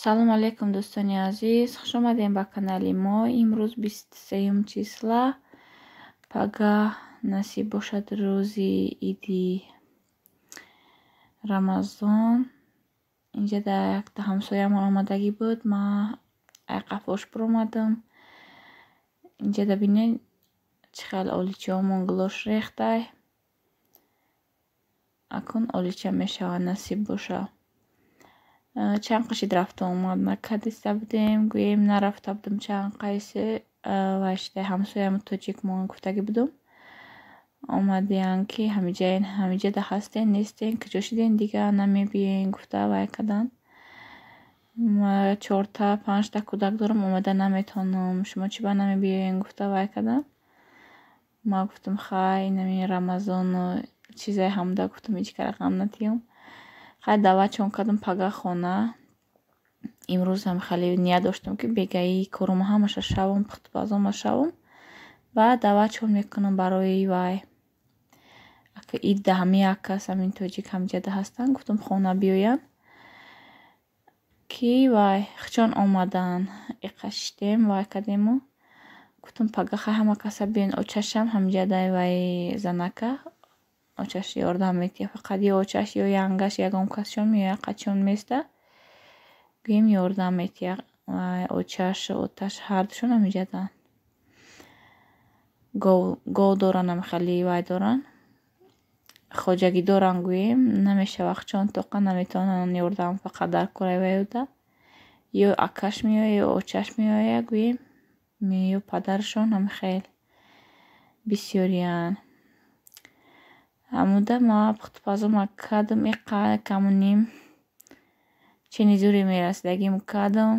Салом алейкум, дӯстони азиз, хуш омадем ба канали мо. Имрӯз 23 числа, пагаҳ насиб бошад рӯзи иди Рамазон. Инҷа дар якта ҳамсоямон омадагӣ буд, ман айқафош биромадам. Инҷа да бинед, чӣ хел оличаҳомон гулош рехтай. Акун олича мешавад, насиб боша. Чанд қишид рафту омад накардиста будем, гӯем нарафта будем чанд қайси вай шида ҳамсоямо тоҷикмон гуфтагӣ будум. Омадиян ки ҳамиҷаен, ҳамиҷада ҳастен, нестен, куҷо шиден, дига намебиен гуфта вай карданд. Чорта панҷта кӯдак дорам, омада наметавонам, шумо чӣ ба намебиёен гуфта вай карданд. Ман гуфтам, хай, инами Рамазону чизае ҳамда гуфтам, ҳеҷ кара ғам натиём. Хай, даъватшон кардам пагаҳ хона. Имрӯзам хеле ният доштам, ки бегаи корума ҳамаша шавам, пухтупазома шавам, баъд даъватшон мекунам барои вай. Ака идда ҳами як кас ҳамин тоҷик ҳамҷада ҳастанд, гуфтам хона биёянд. Ки вай хичон омаданд, иқа шиштем, вай кардему. Гуфтам пагаҳ хай ҳама каса биёен, очашам ҳамҷадай вай занака очаш ёрдам метиҳад, фақат ё очаш ё янгаш ягон касшон меояд, қачон места, гӯем ёрдам метиҳад. Вай очашу оташ ҳардушон ҳамиҷаданд. Гов доранд, ам хеле вай доранд, хоҷагӣ доранд, гӯем намешава, хичон тоқа наметавонанд ёрдам, фақат дар кораи вайода. Ё акаш меояд, ё очаш меояд, гӯем, ё падарашон, ҳами хел бисёриянд. Ҳамуда ма пухтупазома кардам, иқа каму ним чини зуре мерасидагим кардам.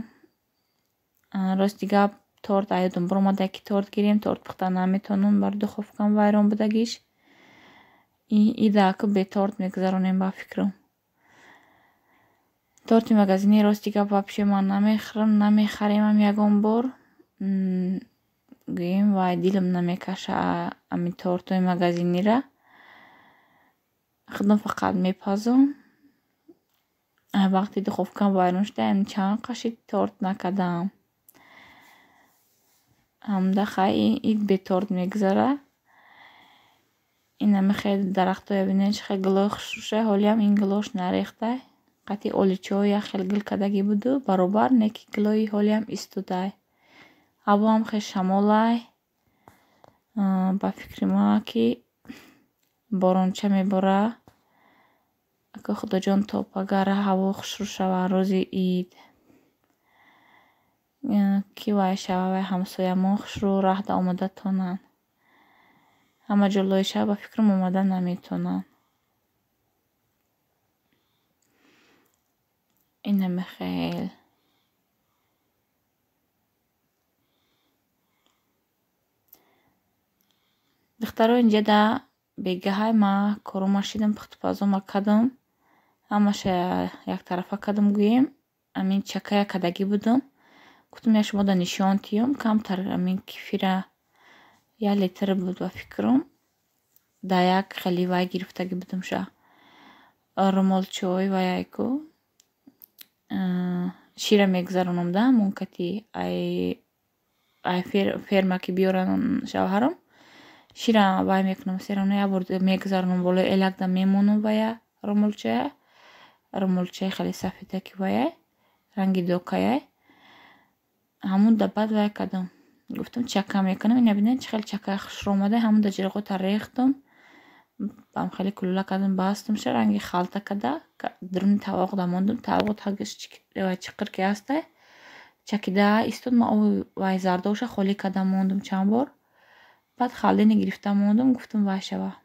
Рости гап, торт аёдам биромада ки торт гирем, торт пухта наметавонам, бар духовкам вайрон будагиш. Ида аку бе торт мегузаронем ба фикрам. Торти магазини рости гап вообще ман намехӯрам, намехаремам ягон бор. Гӯем вай дилам намекаша ами тортҳои магазинира. Худам фақат мепазам. Вақте духовкам вайрон шуда, чанд қашид торт накардам. Ҳамда хай ид бе торт мегузара. Инами хел дарахтҳоя бинед, чӣ хел гулои хушрӯша, ҳолиам ин гулош нарехтай. Қати оличаҳо як хел гул кардагӣ буду баробар, не ки гулои ҳолиам истодай. Ҳавоам хел шамолай. Ба фикри ма ки боронча мебора. Ака Худоҷон, то пагара ҳаво хушрӯ шава рӯзи ид. Ки вай шава, вай ҳамсоямон хушрӯ раҳда омада тонанд. Ҳама ҷо лои шава, ба фикрам омада наметавонанд. Инами хел. Духтаро, инҷа бегаҳай ма корума шидам, пухтупазома кардам. Ҳамаша яктарафа кардам, гӯем. Амин чакая кардагӣ будам. Гуфтам я шумода нишон тиём, камтар амин кефира як литр буд ба фикрам. Дар як хели вай гирифтагӣ будам ша. Румолчой ваяйку. Шира мегузаронам да ҳамон кати ай ферма ки биёранд шавҳарам. Шира вай мекунам, серано як бор мегузаронам болои элакда мемонам вая румолчая. Румолчаи хеле сафедаки ваяй, ранги докаяй. Ҳамун да баъд вай кардам. Гуфтам чака мекунам, ина бинед, чӣ хел чакаи хушрӯ омада, ҳамун да ҷирғота рехтам. Бам хеле кулула кардам, бастам ша, ранги халта карда, дуруни тавоқда мондам, тавоқ тагиш чиқир ки ҳастай. Чакида истод, ман оби вай зардоша холӣ карда мондам чанд бор. Баъд халдини гирифта мондам, гуфтам вай шава.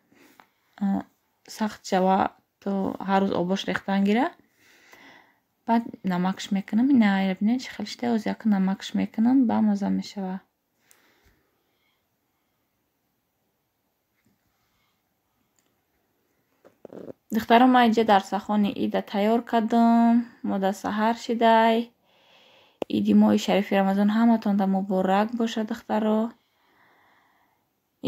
Сахт шава, то ҳар рӯз обош рехтан гира. Баъд намакш мекунам, ина бинед, чӣ хел шуда, оз яка намакш мекунам, бамаза мешава. Духтаро, ман инҷа дарсахони ида тайёр кардам. Мо дар саҳар шидай. Иди моҳи шарифи Рамазон ҳаматонда муборак бошад, духтаро.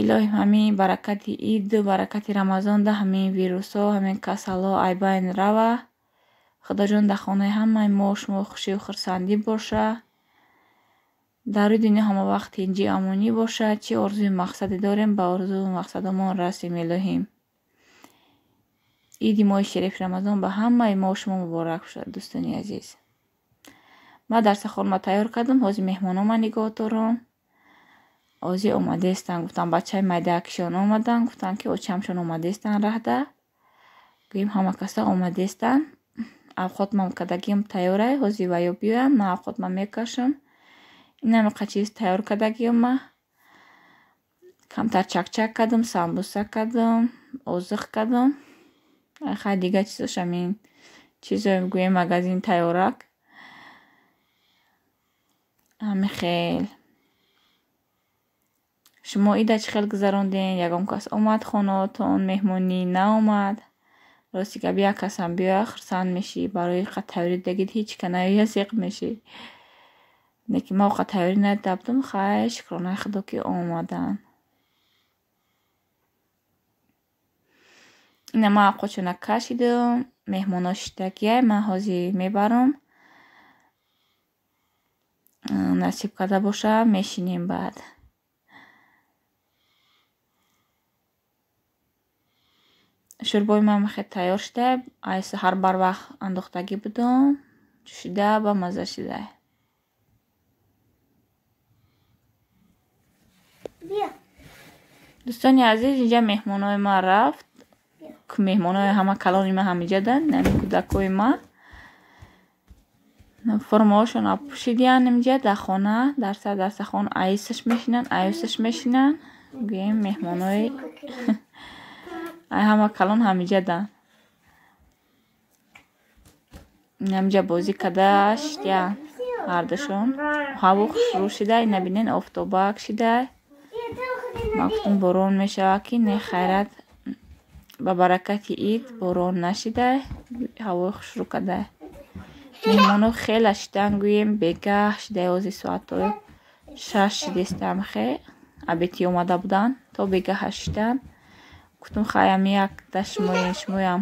Илоҳим, ҳамин баракати иду баракати Рамазонда ҳамин вирусҳо, ҳамин касалҳо ай байн рава. Худоҷон дар хонаи ҳамаи мо шумо хушию хурсандӣ боша. Дар рӯи дунё ҳама вақт тинҷию амонӣ боша. Чӣ орзую мақсаде дорем, ба орзую мақсадомон расем, илоҳим. Иди моҳи шарифи Рамазон ба ҳамаи мо шумо муборак бошад, дӯстони азиз. Ман дарсахонма тайёр кардам, ҳозир меҳмонома нигоҳ дорам. Ҳозир омадаестанд, гуфтам бачаи майдаакишон омаданд, гуфтанд ки очамшон омадаестанд раҳда. Гӯем ҳама каса омадаестанд. Авқотмам кардагиам тайёрай, ҳозир ваё биёянд, ман авқотма мекашам. Инамиқа чиз тайёр кардагиам ма. Камтар чакчак кардам, самбуса кардам, озиқ кардам. Хай дигар чизош ҳамин чизое гӯем магазин тайёрак. Ҳамин хел. Шумо ида чӣ хел гузарондем? Ягон кас омад хонаотон, меҳмонӣ наомад? Рости гап як касам биёяд, хурсанд мешӣ. Барои қа тайёрӣ дагид ҳеҷ ка наояд, зиқ мешӣ. Лекин ман оқа тайёрӣ надида будам, хай шукронаи Худо ки омаданд. Ина ман авқотшона кашидам, меҳмоно шиштагиай, ман ҳозир мебарам. Насиб карда боша, мешинем баъд. Шӯрбои ман хел тайёр шуда, ай саҳар барвақт андохтагӣ будам, ҷӯшида ба мазза шида. Дӯстони азиз, инҷа меҳмонои ман рафт. Меҳмонои ҳама калони ман ҳамиҷадан, ҳамин кӯдакои ман. Формаҳошонро пӯшидиянд инҷа дар хона, дар сар дастархон аисаш мешинанд, аюсаш мешинанд. Гӯем меҳмонои ай ҳама калон ҳамиҷадан. Ҳамиҷа бозӣ карда шидиянд ҳардушон. Ҳаво хушрӯ шида, ина бинен офтобак шида. Ман гуфтам борон мешавад ки не, хайрат ба баракати ид борон нашида, ҳавои хушрӯ карда. Меҳмоно хела шидан, гӯем бегаҳ шида, ҳозир соатҳои 6 шидестам, хе абетӣ омада буданд, то бегаҳа шидан. Гуфтам хай ами якта шумоен, шумоям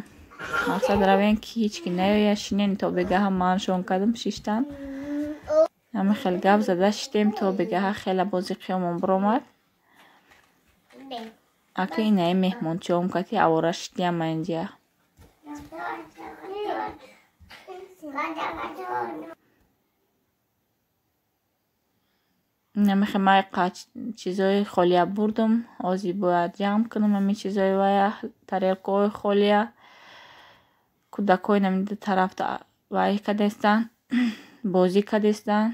мақсад равем ки ҳеҷ ки наояд, шинен то бегаҳа. Маншон кардам, шиштан. Ҳамин хел гап зада шидем то бегаҳа, хела бози қиёмон биромад. Ака инаи меҳмончиҳом кати авора шидиям ман инҷа. Намехе ман чизои холия бурдам, ҳозир бояд ҷамъ кунам ҳамин чизои вая, тарелкаҳои холия. Кӯдакҳои намин ду тараф вай кардестанд, бозӣ кардестанд.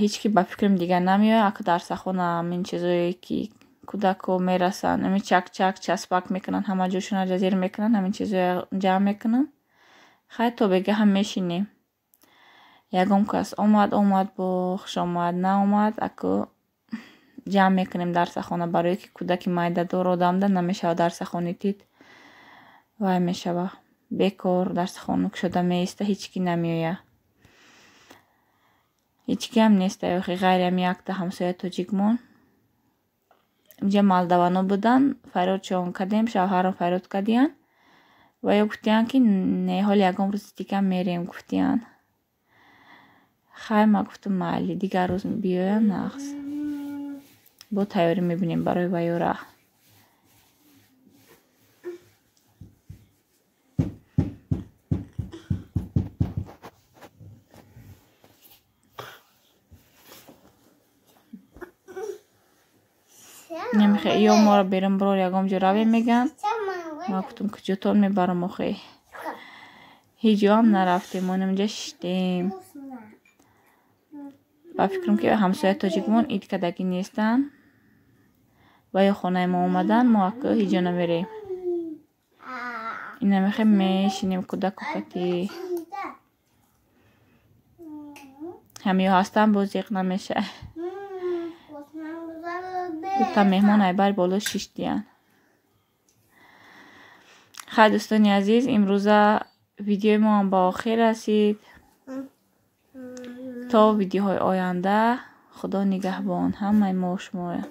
Ҳеҷ ки ба фикрам дигар намеояд, ака дарсахона ҳамин чизое ки кӯдакҳо мерасанд, ҳамин чак-чак часпак мекунанд, ҳама ҷошонро ҷазир мекунанд, ҳамин чизоя ҷамъ мекунам. Хай то бегаҳа мешинем. Ягон кас омад, омад, бо хушомад, наомад, аку ҷамъ мекунем дарсахона, барое ки кӯдаки майдадор одамда намешавад дарсахони тит вай мешава. Бекор дарсахона кушода меиста, ҳеҷ ки намеояд. Ҳеҷ киам нест, охи ғайри ҳами якта ҳамсояи тоҷикмон. Инҷа молдавано буданд, фарёдшон кардем, шавҳарам фарёд кардиянд. Ва ё гуфтиянд ки не, ҳоли ягон рӯзи дигар мерем, гуфтиянд. Хай ман гуфтам майли, дигар рӯз биёянд нағз. Бо тайёрӣ мебинем барои ваёра. Намехе ё моро берун бирор ягон ҷо равем мегӯянд. Ман гуфтам куҷотон мебарам охи. Ҳеҷ ҷоам нарафтем, мо инҷа шиштем. Ба фикрам ки ҳамсояи тоҷикмон ид кардагӣ нестанд ва ё хонаи мо омаданд, мо ака ҳеҷ ҷо намерем. Ина мехе мешинем кӯдаку кати. Ҳамиё ҳастанд, боз зиқ намешавад. Дута меҳмон айбар боло шиштиянд. Хай дӯстони азиз, имрӯза видеои мо ҳам ба охир расид. То видеоҳои оянда Худо нигаҳбон ҳамаи мо шуморо.